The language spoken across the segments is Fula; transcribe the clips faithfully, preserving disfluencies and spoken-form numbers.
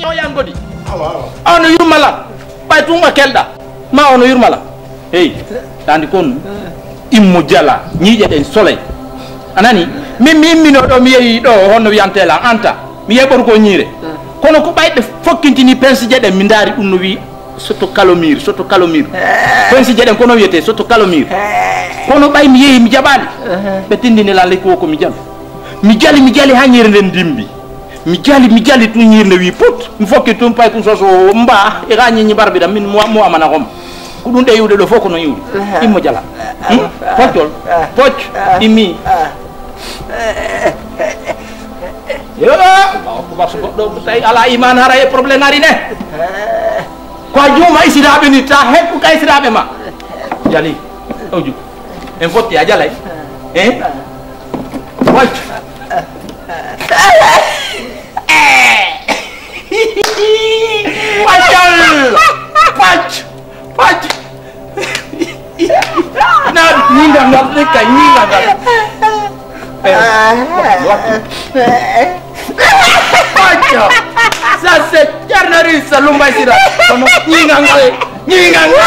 O yangodi. Awa, awa. Ono yurmala. Ɓay tun a kelɗa. Ma ono yurmala. Hey, tandi kon. Immo jala. Ñiiƴe ɗen soley. A nani? Min mi immino ɗo, mi yehi ɗo, honno wiyantela, Anta. Mi yehi ɓoru ko ñiire. Kono ko ɓay ɓe fokkintini pensije ɗen, mi ndaari ɗum no wi soto kalomir, soto kalomir. Pensije ɗen kono wiyete soto kalomir. Kono ɓay mi yehi, mi jaɓaali. Ɓe tindini lan lekki o ko mi jali. Mi jali, mi jali ha ñiire nden dimbi. Mi jali, mi jali tun ñiirnde wi put. Mi fokki tun pay kun soso mba e ga ñiñi barbi da min mo, mo amana hom. Ko ɗum ɗe iwde ɗo fof ko no iwde. Immo jala. Hmm? Poccol. Pocc. Immi. Yo, Allahu akbar, so goɗɗo tawi ala iman hara e problème ari ne. Ko a juuma isiraɓe ni ta hekku ka isiraɓe ma. Jali. Oju. En fotti a jalay. Eh? Pocc. Paccal! Pac! Pac! Na ñinga ngal, reka ñinga ngal. Eh, wati. Pacca! Ça c'est Thierno Rissa Lumba Sira. Kono ñinga ngal, ñinga ngal.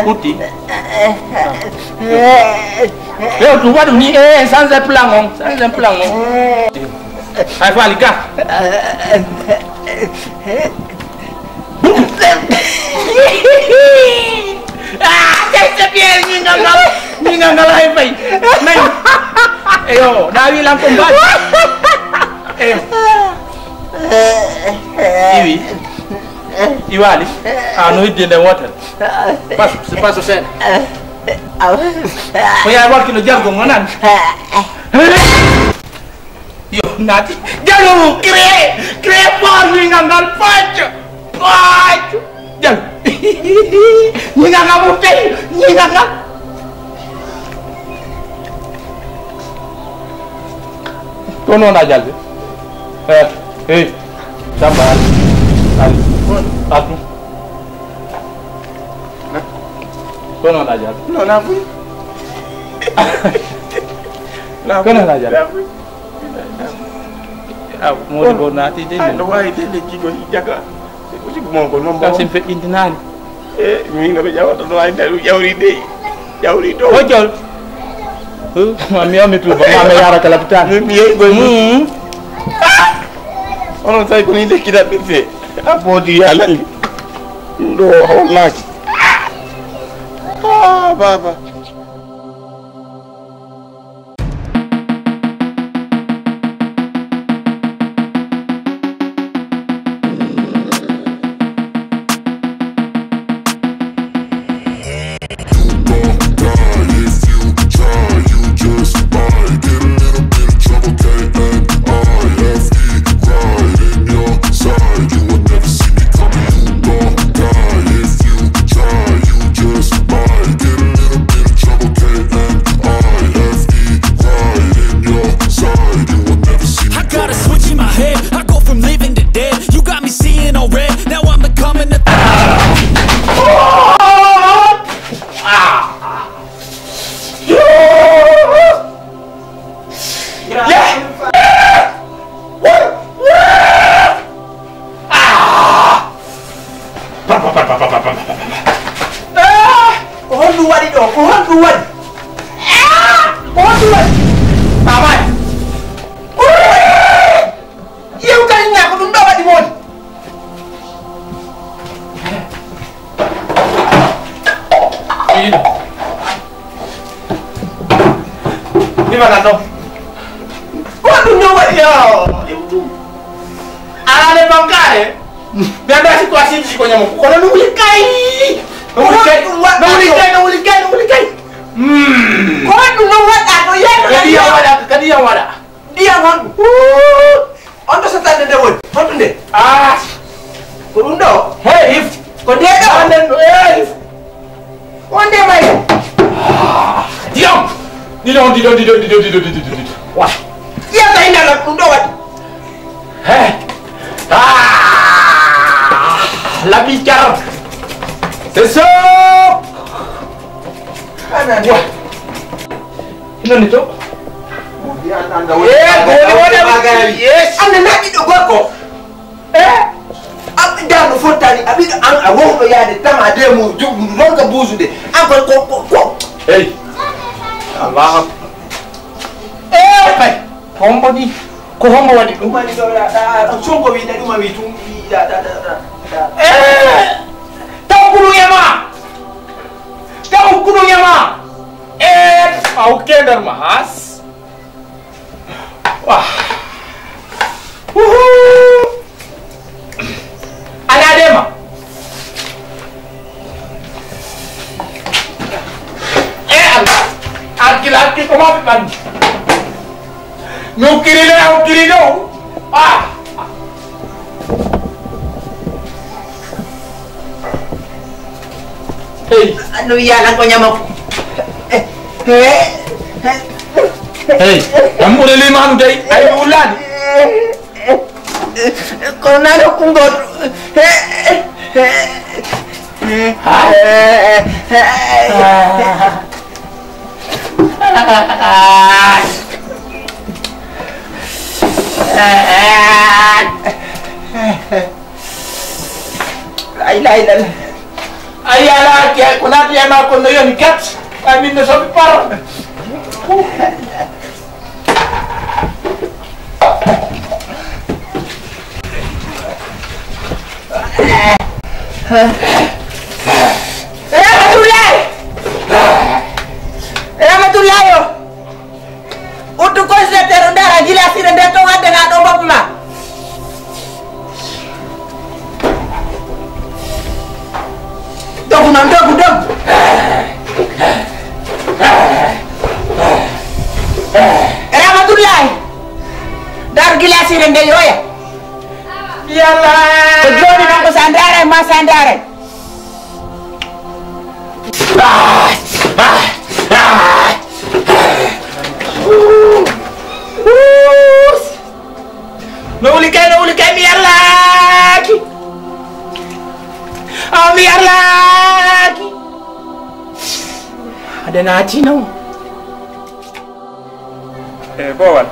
Uti. Yo, tu waɗu ni, eh, change plan on, change plan on. Ay, Fally, ga. Ah, c'est bien, ñinga ngal, ñinga ngal, ay, fay. Nay. Eyo, na wi lan ko mbaɗi. Eyo. Iwi. Iwali. Ah, no iddi nden wotel. Pas, si pas sen. Ko yaay warki no jargo ngo nan. Yo, nati. Jalu, créé, créé fort, ni ngal ngal, pacc, pacc. Jalu. Ni ngal ngal mo tey, ni ngal ngal. Ko noon a jalde. Eh, hey. Samba, Ali. Ali. Atu. Ko noon a jalde. Non, na fui. Ko noon a jalde. Ah, Mody Bo naati de. Ah, no waawi de, lekki ko jaga. Musiba mon ko noon. Kam sen feƴƴintinaani. E, min no ɓe ƴawata no waawi de, ɗum ƴawri de. Ƴawri ɗo. Hojjol. Ma mi yawmi tuuba, ma mi yaara ka lapitaan. Min mi yehi koye mum. Mm. Ah! Onon tawi ko ni lekki ɗaɓɓirte. A boodi ya lalli. Ɗum ɗo hawnaaki. Ah, baba. I got a switch in my head. I go from living to dead. You got me seeing all red. Now I'm becoming a Ah! Ko honɗum waɗi ɗo? Ko honɗum waɗi? Ah! Ko honɗum waɗi? Babaay! Ko honɗum waɗi? Yewta inna ko ɗum ɗo waɗi moodi. Ɗimanan ɗo. Ko honɗum ɗo waɗi? Yo, yewtu. Alaa le bankaare. Ɓe anndaa si ko a siidi si ko ñamo. Kono no wuli kay. No wuli kay. No wuli kay, no wuli kay, no wuli kay. Hmm. Ko honɗum noon waɗɗa ɗo? Yeeɗo kadi yam waɗa, kadi yam waɗa. Ndiyam honɗum? On ɗo satande nde woni? Honɗum nde? Ah. Ko ɗum ɗo? Hey, hif. Ko nde ɗo? Nden ɗo, hey, hif. On nde mari? Ah, ndiyam. Ndi ɗon, ndi ɗon, ndi ɗon, ndi ɗon, ndi ɗon, ndi ɗon, ndi ɗon. Wa. Ndiyam tawi nde ɗum ɗo waɗi. Hey. Ah, labi car. C'est chaud. Anani. Wa. Inoni to? Mo mbiyan Anga woni Eh, ko woni woni ɓagaari. Yes. Anda na ɓiɗɗo gorko. Eh? A ɓiɗɗa no fottani, a ɓiɗɗo an a wowɗo yaade tama de mo joɓɗu ronka buusude. An ko, ko, ko, ko. Hey. Allahu Akbar. Eh, kay. Hombo ni? Ko hombo waɗi ɗum? Ɗum waɗi ɗo, ya, ɗa, ɗa, sonko wi, ɗa, ɗum a wi tum, wi, ɗa, ɗa, ɗa, ɗa, ɗa. Eh! Taw kunu yama! Taw kunu yama! Eh, aw kendar ma has. Wah. Wuhu. Ana dema. Eh, Allah. Akil, akil, ko ma ɓe ɓanndi. Mi hokkiri le, a hokkiri le o. Ah. Hey. No wiya lan ko ñama ko. Hey, ɗam ɓure limanu dey, ay mi wullaani. Kono nano kungoto. Ay, lay, lay. Ay, ala, ke, ko naati e ma, ko no yoni kat. Ay, min no soɓi par. Rahmatullahi! Rahmatullahi o! Uttu conservateur o ndaara gila sire nde to wadde na ɗo mbabba ma. Dogu noon, dogu, dogu. Rahmatullahi. Ndaaru gila sire nde yoya. Yalla. Ko jooni noon ko sa ndaaray ma sa ndaaray. No wuli kay, no wuli kay, mi yarlaaki. Ah, mi yarlaaki. Ade naati non. E boowal.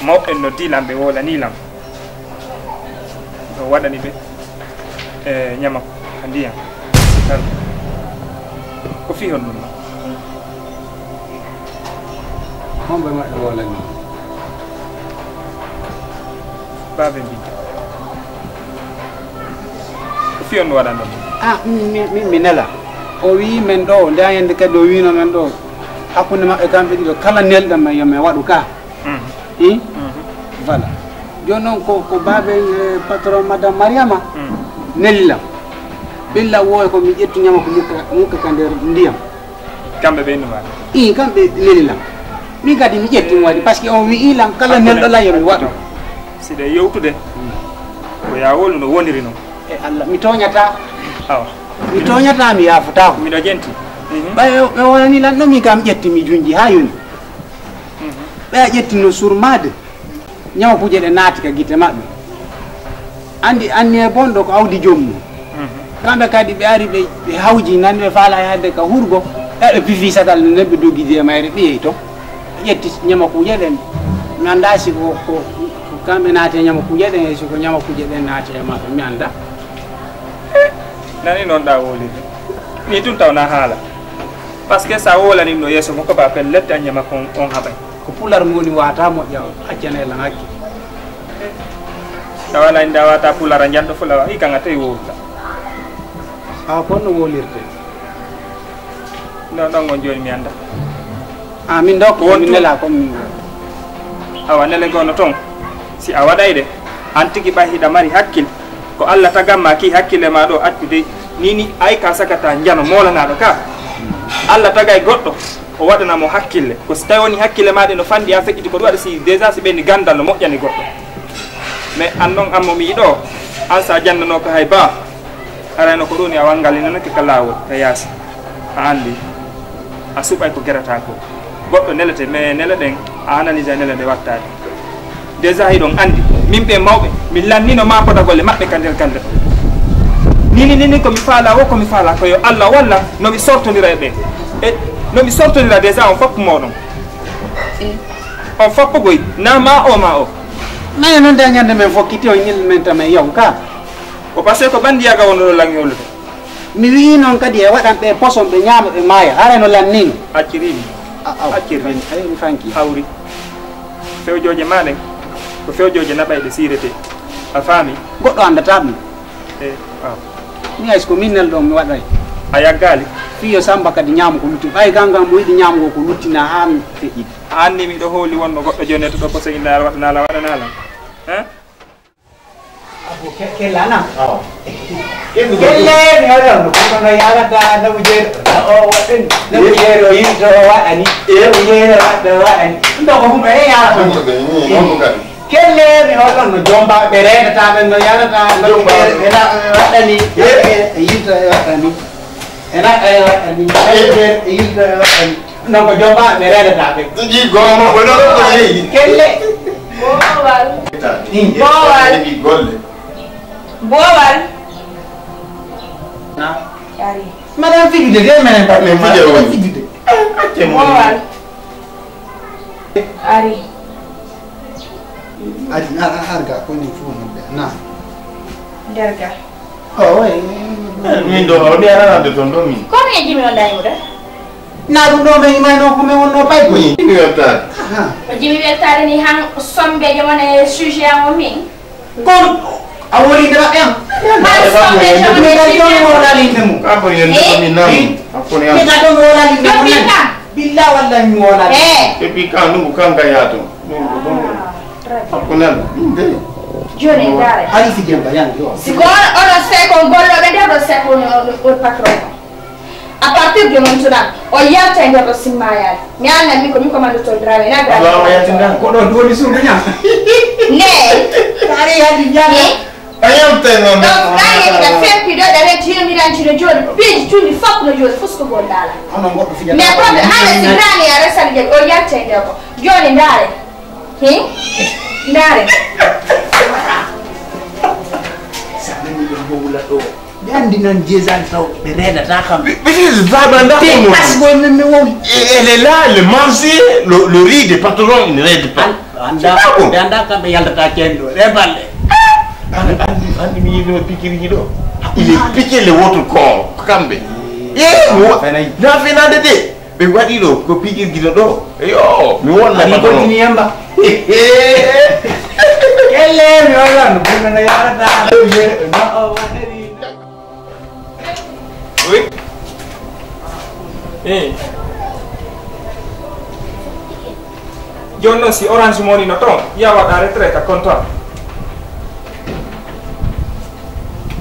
Mawɓe en no diilam ɓe wowlani lam. No waɗani ɓe. E ñama ko ndiyam. Ko fii honɗum? Homɓe maɓɓe wowlani? Baabe mbi. Ko fii on waɗan ɗum? Ah, min, min, min, mi nela. O wii men ɗo, nde a yande kadi o wiino men ɗo, hakkunde maɓɓe kamɓe ɗiɗo, kala nelɗo men yo men waɗu ka. Mhm. Hi? Mhm. Voilà. Jooni noon ko, ko baabe, eh, patron madame Mariama, mhm, neli lam. Ɓilla wooya ko mi ƴettu ñama ko mukka, mukka ka nder ndiyam. Kamɓe ɓe innuma? Ii, kamɓe neli lam. Min kadi mi ƴetti mi waɗi, parce que on wi'i lam kala nelɗo lam yo mi waɗu. Si ɗe yewtude, ko yaa wolu no woniri noon. E Allah, mi tooñataa. Awa. Mi tooñataa, mi yaafotaako. Miɗo jenti. Mhm. Ɓay ɓe wonani lan ɗo, min kam ƴetti mi junji haa yoni. Mhm. Ɓe a ƴetti no surmaade. Ñamakuje ɗe naati ka gite maɓɓe. Anndi anniye bonɗo ko awdi joom mum. Mhm. Kamɓe kadi ɓe ari ɓe, ɓe hawji nani ɓe faala yahde ka hurgo. E ɓe pifi sagal no nden ɓe doggidi e mayre ɓiye to. Ɓe ƴetti ñamakuje ɗen. Mi anndaa si ko, ko, ko kamɓe naati e ñamakuje ɗen, e si ko ñamakuje ɗen naati e maɓɓe, mi anndaa. Nani noon ɗa wowlirde. Ni tun tawna haala. Parce que sa wowlani ɗum ɗo yeeso makko ba pellet a ñama kon on haɓay. Ko pular ngoni wata moƴƴa accane lan hakke. Tawa ala inda wata pular a janɗo fulawa i kanga tawi wowlta. A kon no wowlirte. No ɗon on joni mi anda. A min ɗo ko min nela kon min. Awa nele gono ton. Si a waɗayde an tigi ɓay hiɗa mari hakkil. Ko Allah tagamma ki hakkille ma ɗo accu dey. Ni ni ay ka sakata njano molanaɗo ka. Allah tagay goɗɗo o waɗana mo hakkille. Ko si tawi woni hakkille ma ɗe no fanɗi a feƴƴiti ko ɗum waɗa si déjà si ɓenni gandal no moƴƴani goɗɗo. Mais an noon an mo mi yiɗo an sa jannano ko hay ba arayno ko ɗum ni a wangalinanake ka lawol ka yaasi. A andi a suɓay ko gerata ko. Goɗɗo nelete mais nele ɗen a analyse a nele nde wattaade. Déjà hiɗon anndi min ɓe mawɓe min lannino maakodagolle maɓɓe ka nder galle ɗo. Nini nini ko mi faala wo ko mi faala ko yo Allah walla no mi sortondira e ɓe e no mi sortondira déjà on fof moɗon. On foppo boy, na ma o ma o. Nayo noon de ñande men fokkiti on ñil men tame yon ka. O passé ko bandi yaga wono langi holude. Mi wiyi noon kadi e waɗan ɓe poson ɓe ñaama ɓe maaya, haray no lannin. Acci rini. A, aw. Acci rini. Ay, mi fanki. Hawri. Fewjooje ma ɗen, ko fewjooje naɓayɗe siirete. A faami? Goɗɗo anndataa ɗum. E, aw. Mi hay so ko min nelɗo mi waɗay. A yaggaali? Fii yo Samba kadi ñaamo ko lutti. Ɓay gangan mo yiɗi ñaamugol ko luttina haa mi feƴƴiti. A anndi miɗo hooli wonno goɗɗo jonete ɗo ko segi ndaara waɗanaala waɗanaala. Hein? Abu ke-, kella na? Awa. Kelle mi hoɗon no kono no yarata no jeeɗo. O waɗani. No jeeɗo yimto o waɗani. Yeru yeru waɗɗo waɗani. Ɗum ɗo ko humɓe he yarata. Ɗum ko ɓe ni, ɗum ko kadi. Kelle mi hoɗon no jomba ɓe renata ɓe no yarata no jeeɗo ɓe na-, ɓe waɗani. Yeru. E yimto e waɗani. E na-, e waɗani. E yimto e waɗani. Non ko jomba ɓe renata ɓe. Tigi gomo ko ɗo ko yeyi. Kelle. Boowal. Boowal. Golle. Boowal. Na. Ari. Madame fidde de menen ba. Fidde o. Fidde. Acce mo. Boowal. Ari. Ari, a, a, arga ko ni fu no de. Na. Derga. Oh, oui. Eh, min ɗo, o ɗi aranaade toon ɗo min. Kono e jimi on dañude? Na ɗum ɗo men imayno ko men wonno pay ko. Min jimi weltaade. Aha. O jimi weltaade ni han sombeejo mon e sujet am o min. Kono a woni nde maɓɓe am. Hay sombeejo mon e sujet am. Min kadi ɗon wowlaali inde mum. Ka ko yende ko min nam. Ka ko ni am. Min kadi ɗon wowlaali inde mum. Ɗon min kam. Billa wallahi mi wowlaali. Eh. Et puis kan ɗum ko kanka yaa toon. Ɗum ko ɗum. Ah, très bien. Ko nan. Ɗum de. Jooni ndaare. Ari si Demba yan yo. Si ko on, onon seeko on gollooɓe nder ɗo seeko on, on, on patron on. À partir de maintenant, o yalta e nder ɗo simmayaade. Mi annan min ko min ko mandoto Dramé, na Dramé. Allahu yaltinda. Ko ɗo duwoni suudu ñam. Ne. Ari hadi ñam. Ne. A yalta e non. Donc, ɗa yani ɗa fempi ɗo, ɗa renti hino mi ranti no jooɗi. Piiji tundi fof no jooɗi, fof ko gol laala. Hono goɗɗo fijata. Mais problème, hande si Dramé a resani jaɓi, o yalta e nder ɗo. Jooni ndaare. Hi? Ndaare. Sa nani ɓe mbowla ɗo. Ɓe anndi noon jeesaani taw ɓe reenataa kam. Ɓe, ɓe, ɓe, baba, ndax te mo asgol men mi wowi. E, elle est là, le manger, le, le riz des patrons, il ne raide pas. An-, annda, ɓe annda kamɓe yaltata ceen ɗo. Ɗe balle. An-, anndi, anndi mi yiino pikiriji ɗo. Il est piqué le votre corps, kamɓe. Eh, mo, na fenaande de. Ɓe waɗi ɗo ko pikir gila ɗo. Yo, mi wonna. Ani ko tini yamba. Kelle mi wala no bunna na yarata. No o waɗani. Oui. Eh. Jooni noon si Orange Money no toon, ya waɗa retrait ka compte am.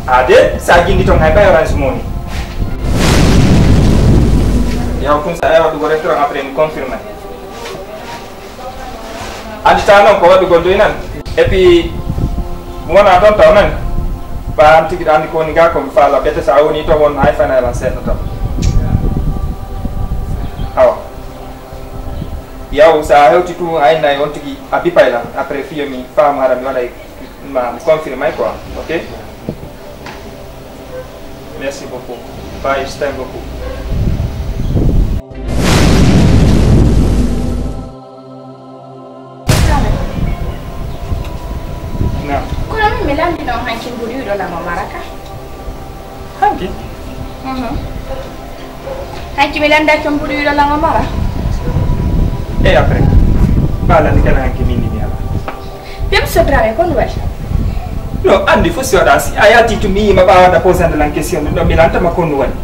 Ah, de, sa jindi toon hay ɓay Orange Money. Yaw kun sa yawa ɗugo restaurant après mi confirme. Andita noon ko waɗugol doy nan. Et puis, mi wona toon taw nan. Ba an tigi ɗo andi ko woni ga ko mi faala ɓete sa woni toon won hay fana lan seeɗa toon. Awa. Yaw sa hewti tu a innay on tigi a bipay lan. Après fiyo mi faamu hara mi waɗay Ma mi confirme quoi, ok? Merci beaucoup. Bye, je t'aime beaucoup. Naam. Kono min mi lanndino hanki mburiiɗo lan o mara ka. Hanki? Mhm. Hanki mi lannda ko mburiiɗo lan o mara. Et après? Ba lanndi kala hanki min ni mi ala. Pem so Dramé, ko ɗum waɗi? No, anndi fof si waɗa, si a yalti to mi yima ɓawa waɗa posande lan question, ɗum ɗo mi lantama ko ɗum waɗi.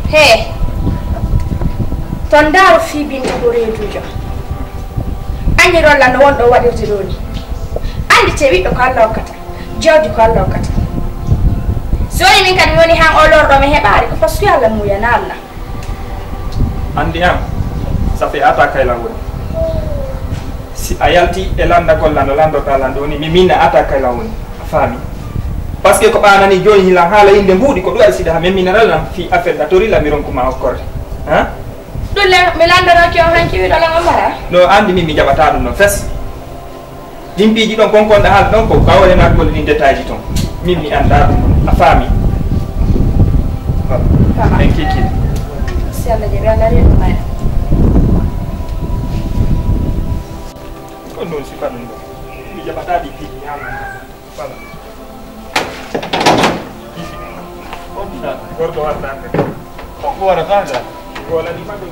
He, to ndaaro fii Binta ko reedujo. Anndi ɗon lan no wonɗo waɗirde ɗo ni. Anndi te ɓiɗɗo ko Allah hokkata, jawdi ko Allah hokkata. Si woni min kadi mi woni han o lorɗo mi heɓaari, ko parce que Allah muuyana Allah. Anndi an, ça fait ata kayla woni. Si a yalti e lanndagol lan no lanndorɗa lan ɗo ni, mi minna ata kayla woni. A faami? Parce que ko ɓaanani jooni hilan haala innde mbuuɗi, ko ɗum waɗi siɗa ha memminara lan fii affaire ɗa tori lan mi ronku ma hokkorde. Hein? Ɗum le, mi lanndanoke on hanki wiɗo lan o mara? No anndi min mi jaɓata ɗum no fes. Ɗin piiji ɗon konkonɗa haala ɗon ko ɓawole naatgol ɗin détail ji ton. Min mi annda ɗum. A faami? Voilà. Faama. En kiikiiɗe. Si Allah jaɓi, Allah reenu mayɗa. Ɗum noon sifa ɗum ɗo. Mi jaɓataa ɗi piiji ñaama. Voilà. Gorko warata. Gorko warata ga. Wala ni maɗo.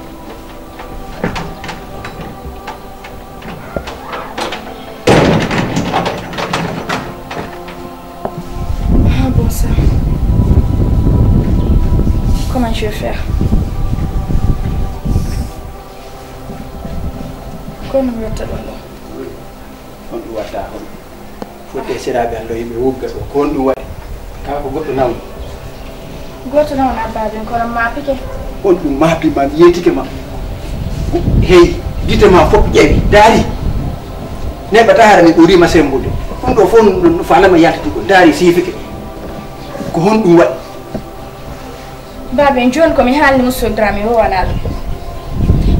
Ah, bon, ça. Comment je vais faire? Kono mi watta ɗum ɗo. On ɗum watta on. Fodde e seraaɓe Allah yimɓe wugga ɗo. Ko on ɗum waɗi? Kaa ko goɗɗo nawni? Goɗɗo nawna baaben kono maapike. On ɗum maapi ma, mi yeetike ma. Hey, gite ma fof ƴewi, daari. Neɓata hara mi ɓurima sembude. Ɗum ɗo fof no, no fanama yaltitugo. Daari siifike. Ko honɗum waɗi? Baaben, jooni ko mi haalni Musso Dramé o wonaa ɗum.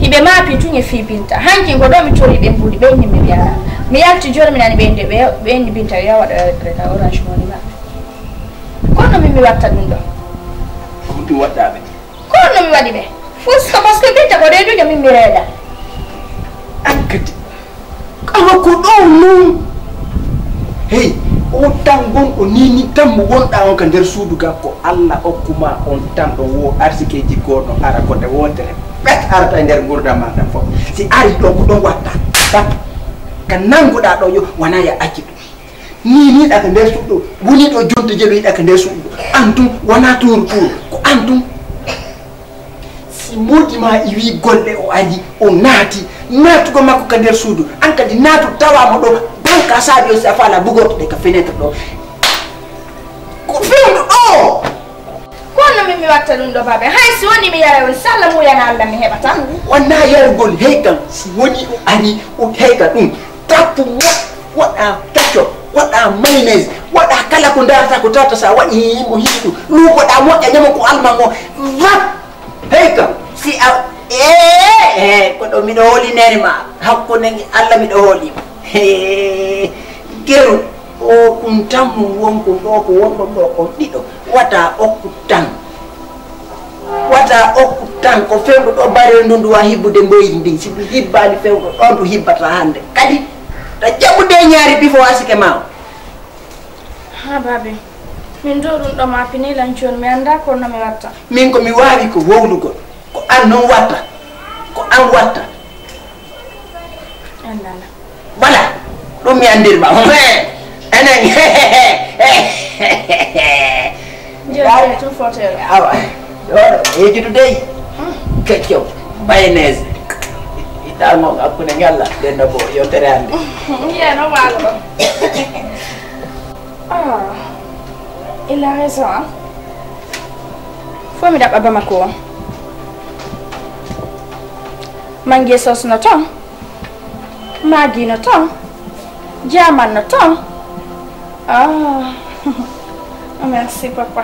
Hiɓe maapi tun e fii Binta. Hankin ko ɗo mi tori ɓe mbuuɗi, ɓe inni mi wi'a. Mi yalti jooni mi nani ɓe inde, ɓe, ɓe inni Binta wi'a waɗa reta Orange Money maɓɓe. Kono min mi watta ɗum ɗo. Ko honɗum waɗɗaa ɓe? Kono mi waɗi ɓe. Fuska, parce que Binta ko reedujo min mi reeda. An kadi. Kala ko ɗo nun. Hey, on tan gonɗo ni, ni tan mo wonɗa on ka nder suudu ga, ko Allah okkuma on tan ɗo wo arsikeji gono ara ko nde wotere. Bet arata e nder ngurdam ma ɗam fof. Si ari ɗo ko ɗon watta. Bat. Ka nanguɗa ɗo yo, wana ya acci ɗum. Ni, ni ɗa ka nder suudu. Woni ɗo jonte je ɗo yiɗa ka nder suudu. An tun, wana turu turu. Ko an tun. Si moodi ma iwi golle o ari, o naati, naatugo makko ka nder suudu, an kadi naatu tawa mo ɗo, banka saabi o si a faala bugorto ɗe ka fenêtre ɗo. Ko fewndo ɗo! Ko honno min mi watta ɗum ɗo, baabe? Hay si woni mi yara on, salla muyana Allah mi heɓata. Wonna yarugol hey kan, si woni o ari, o heyka ɗum. Tappu mo, waɗa ketchup, waɗa mayonnaise, waɗa kala ko ndaarata ko tawata sa waɗi himo hiɗi ɗum. Luukoɗa moƴƴa ñama ko alma ngo. Vap! Hey kam, si a, ee, ee, ko ɗo miɗo hoolinere ma, hakkunde nge Allah miɗo hoolima. Hee, geru, o ɗum tan mum won ko ɗo ko wonɗon ɗo ko ɗiɗo, wata okku tan. Wata okku tan ko fewndo ɗo barel ndu ndu wa hibbude mboyri ndin. Si ndu hibbaali fewndo ɗo ndu hibbata hannde. Kadi ta jaɓude ñaari bifo wasike ma o. Ha baabe. Min do ɗum ɗo ma pini lan jooni mi annda ko no mi watta. Min ko mi waawi ko wowlugol. Ko an non watta. Ko an watta. Annana. Voilà. Ɗum mi anndirma. Enen. Jërëjëf, tout footere. Awa. Ɗo, yejudu dey. Kecco. Mayonnaise. Iɗɗa mo hakkunde ngalla. Ɗen no bo yewtere hannde. Iya, no waalo ɗo. Ah, il a raison, hein. Fo mi ɗaɓɓa Bamako on. Mangue sauce no ton. Maggi no ton. Jaman no ton. Ah, merci papa.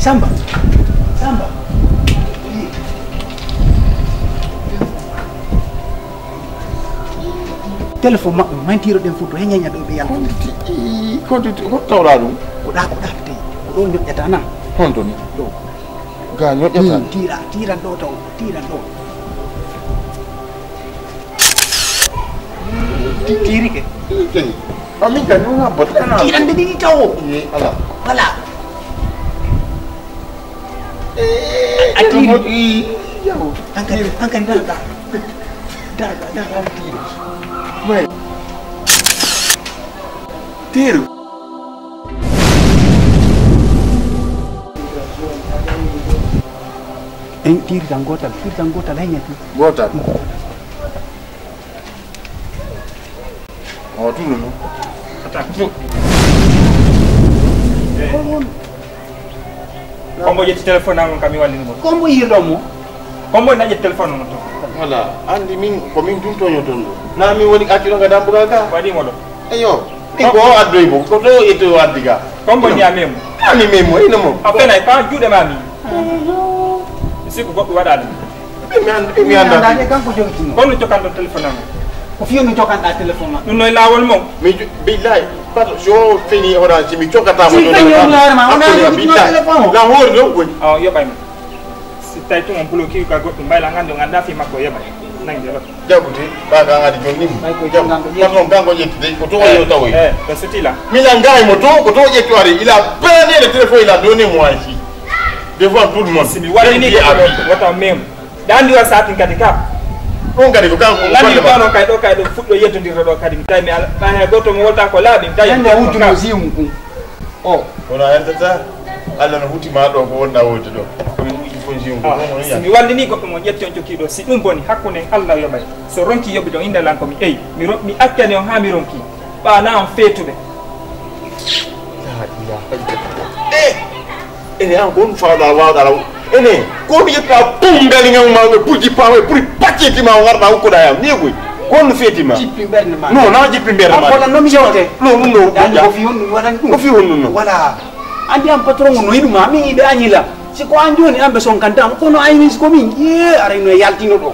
Samba. Samba. Téléphone maɓɓe, mantiro ɗen foto, he ñaña ɗo ɓe yalta. Ko tawɗa ɗum? Ko ɗa, ko ɗa te. Ko ɗo ñoƴƴata na. Honto ni? Ɗo. Ga ñoƴƴata. Hmm, tira, tira ɗo taw, tira ɗo. Ti-, tirike. Tirike. A min kadi wona botte. Tirande ɗiɗi tawo. Ye, ala. Voilà. Eh, a tiri. Yaw. Hankali, hankali, dara, dara. Dara, dara, dara, tiri. Way. Tiru. En tiri tan gotal, tiri tan gotal, hay ñati. Gotal. O tunu no. Attaque. Kombo ƴetti téléphone am kam mi wallini mo. Kombo yirɗo mo. Kombo na ƴetti téléphone mo to. Wala, andi min ko min tuntoño ton ɗo. Na min woni accuɗo ga dambugal ga. Waɗi mo ɗo. Eyo. Min ko o addoy mo, ko to o ƴetti o addi ga. Kombo ni a memo. Ami memo, ino mo. A fenay pa juuɗe ma mi. Mi sikku goɗɗo waɗaali. Mi an-, mi annda. Annda de kanko jogitinno. Kono jokkanɗo téléphone am. Ko fiyo no jokkanɗa téléphone am. Ɗum noy laawol mo. Mi jo-, billahi, pato, so fini orange, mi jokkata mo. Si fini orange ma, on a jogitinno téléphone. La hoore ɗo koy. Awa, yoɓay mo. Si tawi tun on bloqué ka goɗɗum, mbayla nganndu ngannda fi makko yoɓay. Nangi ɗo. Jaɓude, ɓa ka ngadi jonni. Ɓay ko jannganɗo ƴetti. Patron, kanko ƴetti de, ko to o yew tawoy. Eh, ɓe sutila. Mila ngaay mo to, ko to o ƴetti o ari. Il a plané le téléphone, il a donné moi ici. Devant tout le monde. Si mi waɗini ko wota mem. Ɗa anndi wa satin kadi ka. Ɗum kadi ko kanko ko golle ma. Ɗo kay, ɗo kay, ɗo fuɗɗo yettondirta ɗo kadi. Mi tawi mi ala, ɓay hay gooto mo wolta ko laaɓi, mi tawi. Yande wujjuno simu ɗum. O. Kono a yaltata, Allah no huuti ma ɗo ko wonɗa wonde ɗo. Ko min uji fof jiwgo, ah, ɗum woni si mi wallini goɗɗo mo ƴetti on jokki ɗo, si ɗum boni hakkunde en Allah yoɓay. So ronki yoɓude on innde lan ko mi eyi. Mi ro-, mi accani on haa mi ronki. Ɓa na on feetuɓe. La ilaha illallah. Eh! Ene an ko on fawɗa wawɗa raw. Ene, ko mi ƴetta pum ngali ngam ma ɓe pulji pawe puri pacceti ma o ngarɗa hokkuɗa yam. Ni koy. Ko on no feeti ma. Jippi ɓernde ma. Non, na jippi ɓernde ma. An kono no mi yewte. Non, ɗum no. Ɗan ko fi honɗum waɗan ɗum. Ko fi honɗum no. Voilà. Andi an patron no yiɗuma, mi yiɗa añila. Si ko an joni an ɓe sonkantama, kono ayni si ko min, ye, aray no e yaltino ɗo.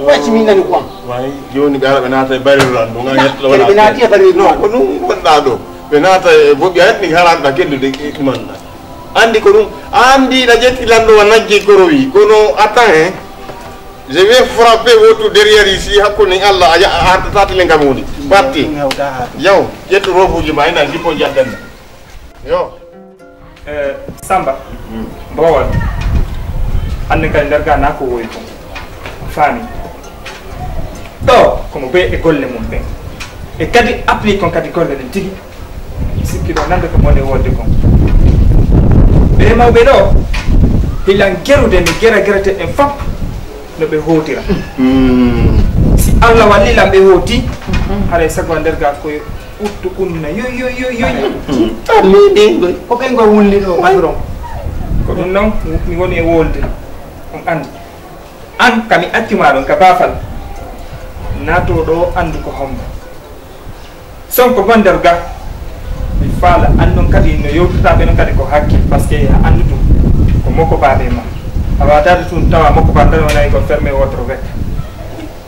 Wacci min nani ko am. Way, joni ɓe ara ɓe naata e bariro an, ɗum an yettoɗo wona. Ɓe naati e bariro. Non, ko ɗum wonɗa ɗo. Ɓe naata e boɓi an ni haraɓe ɗa keddude e ɗumanɗa. Andi ko ɗum, andi ɗa ƴetti lanɗo wa nagge korowi, kono attends, hein. Je vais frapper votre derrière ici, hakkunde Allah, a ya-, a artata tele ngam woni. Parti. Yaw, ƴettu robuji ma, ina jippo jaddanna. Yo. Eh, Samba, mm. Bowal. Hannde kadi nder ga na ko woyi ko. Faami. Ɗo, komo be e golle mum ɓen. E kadi applique on kadi golle ɗen tigi. Sikki ɗo nande ko mone wolde kon. Ɓe mawɓe ɗo, hilan gerude mi gera gerete en fop no ɓe hootira. Mm. Si Allah walli lan ɓe hooti, haray sago nder ga koye uttu unna yoy, yoy, yoy, yoy. Ko ɓen ngoy wulni ɗo, patron. Ko ɗum noon, mi woni e wolde. On anndi. An ka mi accuma ɗon ka baafal. Naato ɗo anndu ko hombo. Sonko gon nder ga. Mi faala an non kadi no yewtata ɓe non kadi ko hakkil, parce que a anndu tun ko moko baabe ma. A waataade tun tawa moko ba nder wona ko fermé wotoro rek.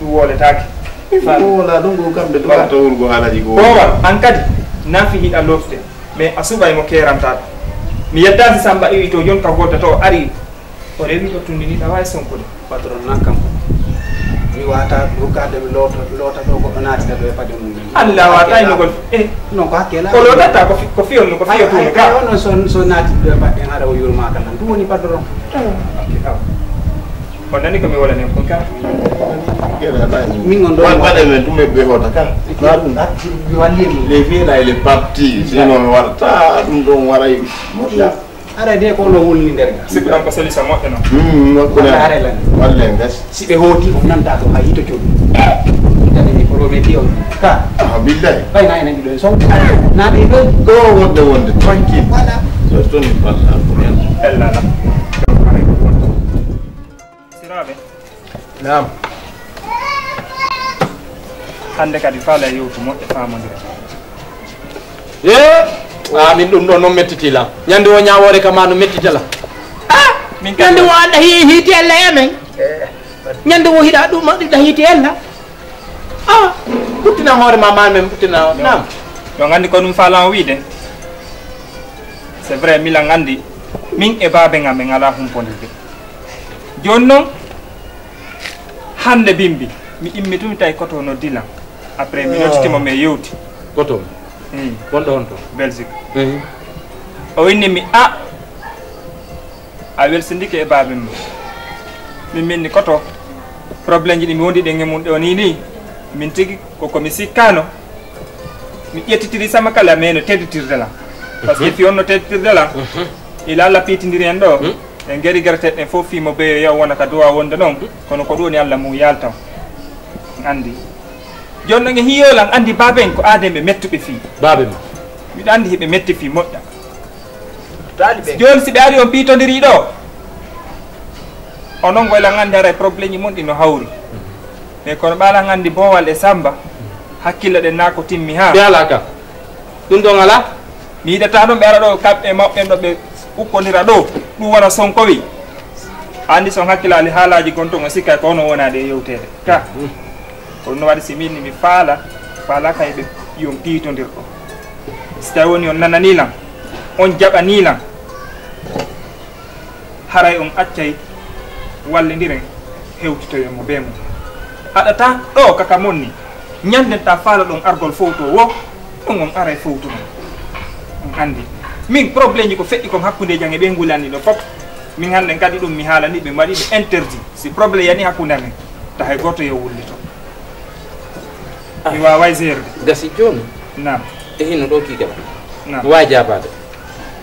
Ɗum woletaake. Mi faala. Wala ɗum ko kamɓe ɗum. Wala to wurgo haalaji go. Bowal an kadi nafi hiɗa lofte. Mais a suɓay mo kerantaɗo. Mi yettaasi Samba iwi to jon ka goota to ari. O rewi ɗo tundini ɗa wawi sonkude. Patron na kanko. Mi wata rukade mi loota loota ɗo goɗɗo naatida ɗo e paɗe mum. Allah wata e nogol. Eh. Non ko hakke la. O lootata ko fi-, ko fiyon no ko fiyo tun ka. Ay, on so, so naati ɗo e paɗe hara o yurma kala. Ɗum woni patron. Ok, aw. On nani ko mi wala nen kon ka. Min on ɗo. Wan paɗe men ɗum e ɓe hoota ka. Na ɗum. Mi walli mo. Les vieux là, il est parti. Sinon mi warata ɗum ɗon waray. Moƴƴa. Ara de ko no wulni nder ga. Sikku ɗon ko solution moƴƴo non. Hmm, moƴƴo. Walla are lan. Walle ndes. Si ɓe hooti, on nanta to hay hito cooɗi. Tani mi promet on. Ka. Ah, billahi. Bay na enen ɗiɗo en son. Na ɓe ɗo. Ɗo wonde wonde. Tranquille. Voilà. So toni walla ko men. Ella la. Siraaɓe. Naam. Hannde kadi faala e yewtu moƴƴo faamondire. E, a min ɗum ɗo noon mettiti lam. Ñande o ñaawoore kam ma no mettita lam. Ah, min kadi ñande o aɗa hi-, hiiti ella e amen. Ñande o hiɗa ɗum ɗa hiiti ella. Ah, ɓuttina hoore ma ma men ɓuttina. Naam. Yo nganndi ko ɗum faala o wiide. C'est vrai, mila nganndi min e baabe ngam min alaa humpondirde. Jooni noon, hannde bimbi, mi immi tun, mi tawi koto no dila. Après, mi nodditi mo, mi yewti. Koto? Hmm. Wonɗo honto? Belgique. Mhm. O inni mi, a, a welsindike e baaben ma. Min, min ni koto, problème ji ɗi mi wondi ɗen e mum ɗo ni, ni. Min tigi, ko, ko mi sikkano. Mi ƴettitiri sama kala, mais no tedditirde lan. Parce que, mhm, fi on no tedditirde lan. Mhm. Ila Allah piitindiri en ɗo. Mhm. En geri gerte ɗen fof fii mo beyo yaw wona ka duwa wonde noon. Kono ko ɗum woni Allah mum yalta. Anndi. Jooni noon e hiyo lan anndi baaben ko aaden ɓe mettuɓe fii. Baabe ma. Miɗo anndi hiɓe metti fii moƴƴa. Taalibe. Jooni si ɓe ari on piitondiri ɗo. Onon goy lan anndi haray problème ji mon ɗi no hawri. Mais kono ɓaalan anndi Boowal e Samba. Hakkille ɗen naa ko timmi haa. Ɓe alaa ka. Ɗum ɗon alaa. Mi yiɗataa ɗum ɓe ara ɗo, kamɓe mawɓe ɓen ɗo ɓe ukkondira ɗo, ɗum wona Sonko wi. Anndi so on hakkilaali haalaaji gon ton, on sikkay ko hono wonaade e yewteede. Ka. Ko ɗum no waɗi si min mi faala, faala kay ɓe yo on piitondir ɗo. Si tawi woni on nananii lan, on jaɓanii lan, haray on accay wallindiren hewtitoyen mo bee mum. Haɗataa ɗo kaka mon ni, ñannden ta faala ɗon argol fowtoowo, ɗum on aray fowtuno. On anndi. Min, probleemji ko feƴƴi kon hakkundeeji an e ɓe ngulani ɗo fof. Min hannden kadi ɗum mi haalani ɓe, mi waɗi ɓe interdit. Si problème yani hakkunde amen, ta hay gooto yo wullito. Mi waaway seerde. Gasi jooni. Naam. E hino ɗo kii kala. Naam. Mi waawaa jaabaade.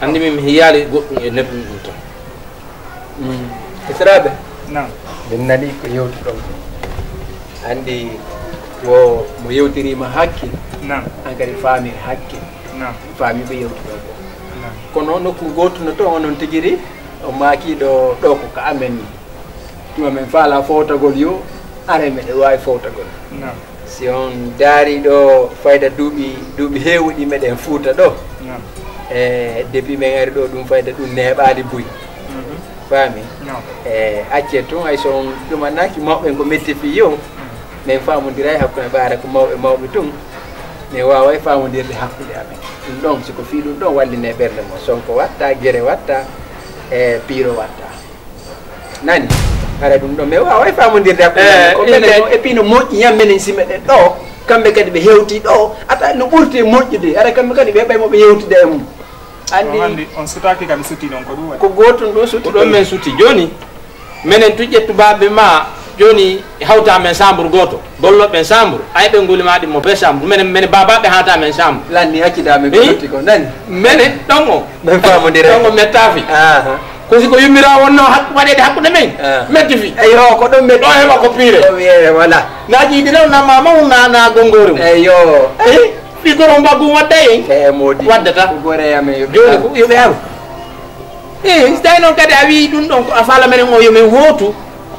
Anndi min mi hiyaali goɗɗum e neɗɗum ɗum tan. Mm. Esiraaɓe. Naam. Min nani ko yewtuɗon ko. Anndi wo mo yewtiriima hakke. Naam. An kadi faami hakke. Naam. Faami ɓe yewtuɗon ko. Naam. Kono nokku gootu no to onon tigiri, o maaki ɗo, ɗo ko ka amen ni. Tuma min faala fowtagol yo, are meɗen waawi fowtagol. Naam. Si on ndaari ɗo fayda duuɓi, duuɓi heewuɗi meɗen Fuuta ɗo. Naam. E, depuis min ari ɗo ɗum fayda ɗum neeɓaali buy. Mhm. Faami? Naam. E, accee tun hay so on ɗumanaaki mawɓe ko metti fii yo. Mm. Min faamondiray hakkunde ɓaara ko mawɓe mawɓe tun. Min waaway faamondirde hakkunde amen. Ɗum ɗon, si ko fii ɗum ɗon wallinee ɓernde mon. Sonko watta, Gere watta, e, Piiro watta. Nani? Hara ɗum ɗo, mi waaway faamondirde hakkunde amen. Eh, ko menen inde ko, et puis no moƴƴi ñam menen si meɗen ɗo, kamɓe kadi ɓe hewti ɗo, ata no ɓurti e moƴƴude, hara kamɓe kadi ɓe heɓay mo ɓe yewtida e mum. Anndi on anndi, on sutaaki kam suti noon, ko ɗum waɗi. Ko gootum ɗum suti. Ko ɗon men suti. Jooni, menen tun ƴettu baaɓe ma, jooni hawta men chambre gooto. Gollooɓe en chambre, ay ɓe nguli ma ɗi mo bee chambre. Menen, menen baabaaɓe hawta men chambre. Lanni accida men ko lutti ko, nani? Menen, ɗon o. Men faamondire. Ɗon o mettaafi. Aha. Ko si ko yummiraa wonno hak-, waɗeede hakkunde men. Ah. Metti fi. Eyo, ko ɗum metti. Ɗo heɓa ko piire. Ɗo wi'e, voilà. Naa jiidi ɗon na mama un na, na gongoore un. Eyo. Eh, fi goro mbaggu wadda en. Eh, moodi. Waddata. Ko gore ya men yo. Jooni ko yo ɓe aru. Eh, si tawi noon kadi a wi'i ɗum ɗon ko a faala menen o yo men hootu.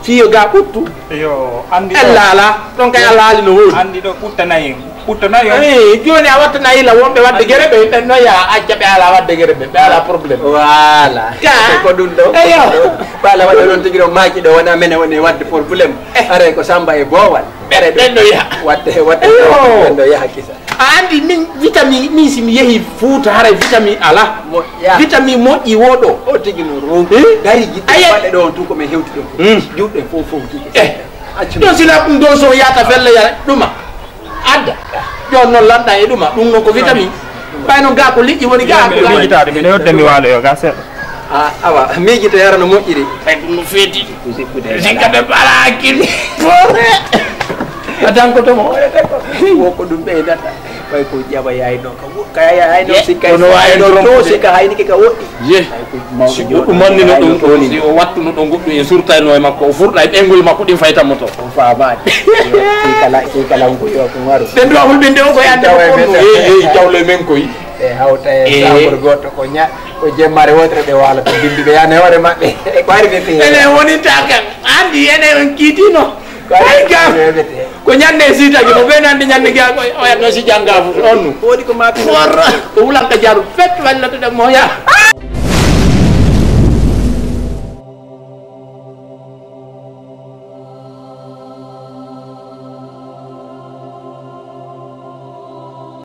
Fii yo ga ɓuttu. Yo, anndi ɗo. Allah alaa. Ɗon kay Allah haali no woodi. Anndi ɗo ɓuttana en. Ɓuttana en. Eh, jooni a wattana ila wonɓe wadde gere ɓe, ɓen no yaha acca ɓe ala wadde gere ɓe, ɓe ala problème. Voilà. Ka. Ko ɗum ɗo. Eyo. Ɓe ala waɗa noon tigi ɗo maaki ɗo wona menen woni wadde problème. Eh. Aray ko Samba e Boowal. Ɓe, ɓen no yaha. Watte, watte. Eyo. Ɓen no yaha kisa. A anndi min vitamine, min si mi yehi Fuuta haray vitamine alaa. Moƴƴa. Vitamine moƴƴi wo ɗo. O tigi no ronki. Eh? Dari jiɗɗo waɗe ɗo on tun ko min hewti ɗon. Hmm. Juuɗe fof fof tigi. Eh. Accu. Ɗon sila ɗum ɗon so yaata felle yara ɗuma. Adda. Ɗon noon lanɗa e ɗuma. Ɗum noon ko vitamine. Ɓay noon gaa ko liƴƴi woni gaa ko gaa. Miijitaade, miɗo yodde mi waalo yo gaa seeɗa. Ah, awa, miijita yara no moƴƴiri. Ay, ɗum no feeti. Ko sikkude. Sikka ɓe bala hakkille. Foore. A dankoto mo. Wo ko ɗum ɓeydata. Ɓay ko jaɓa yaay noon ka wo-, ka yaay noon sikka kono waay ay noon to sikka hayni ke ka woɗɗi. Ye. Ay ko mawɗo si goɗɗum manni no ɗum ɗo, si o wattuno ɗum goɗɗum en surtayno e makko, o furɗa e ɓeyngol makko ɗin fayta mo to. O faamaade. Yo, si kala, si kala on ko yo ko ngaru. Ɓen ɗo hulɓinde o ko yande ko. Tawa e men. Ey, ey, jawle men koy. Ɓe hawta e chambre gooto ko ña-, ko jemmare wootere ɓe waalata bimbi ɓe yana e hoore maɓɓe. E ko ari ɓe piye. Enen woni ta kan. Anndi enen on kiitino. Ko ari ɓe piye. Ko ñande e siitaji mo ɓe nande ñande ngiya ko o yatno si jannga fu on nu. Ko woni ko ma piye. Forra. Ko wulanka jaru pet wallata ɗam mo ya.